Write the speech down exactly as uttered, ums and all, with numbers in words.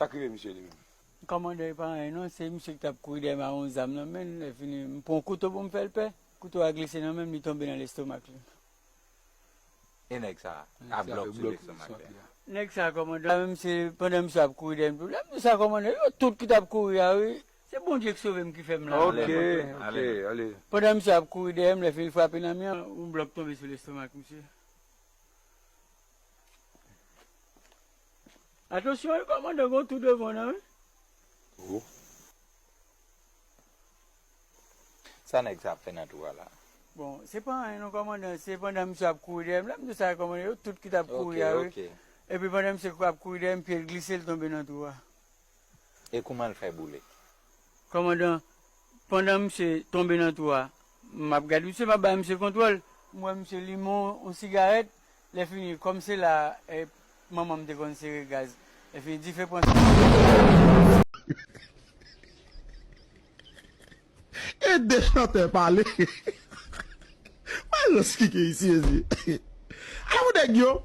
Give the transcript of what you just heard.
Sa k rive misye li menm? Kòmandan, e pa anyen non, se misye ki t ap kouri dèyè m ak yon zam nan men l, lè fini, m pran yon kouto pou m fè l pè. Kouto a glise nan men m, li tonbe nan lestomak li. E nèg sa a blòk sou lestomak li a. Nèg sa a, kòmandan, menm se pandan misye ap kouri dèyè m tou. Lè m di sa, kòmandan, yo tout ki t ap kouri a, wi. Se Bondye ki sove m ki fè m la. Ok, ok, ale. Pandan misye ap kouri dèyè m, lè fini frape nan mi an, yon blòk tonbe sou lestomak misye. Atansyon, wi, kòmandan, gen yon tou devan w nan, wi. Sa nèg sa ap fè nan tou a la? Bon, se pa anyen non, kòmandan, se pandan misye ap kouri dèyè m, lè m di sa, kòmandan, yo tout ki t ap kouri a, wi. Epi pandan misye ap kouri dèyè m, pye l glise, l tonbe nan tou a. E kouman l fè boule? Kòmandan, pandan misye tonbe nan tou a, m ap gade misye, m ap bay misye kontwòl. M wè misye limen yon sigarèt. Lè fini, kòm se la, eh, manman m te konn sere gaz. Lè fini, dife pran. E de chantè pale. Mwen jis kike isi, ezi. Ay, ou nèg yo.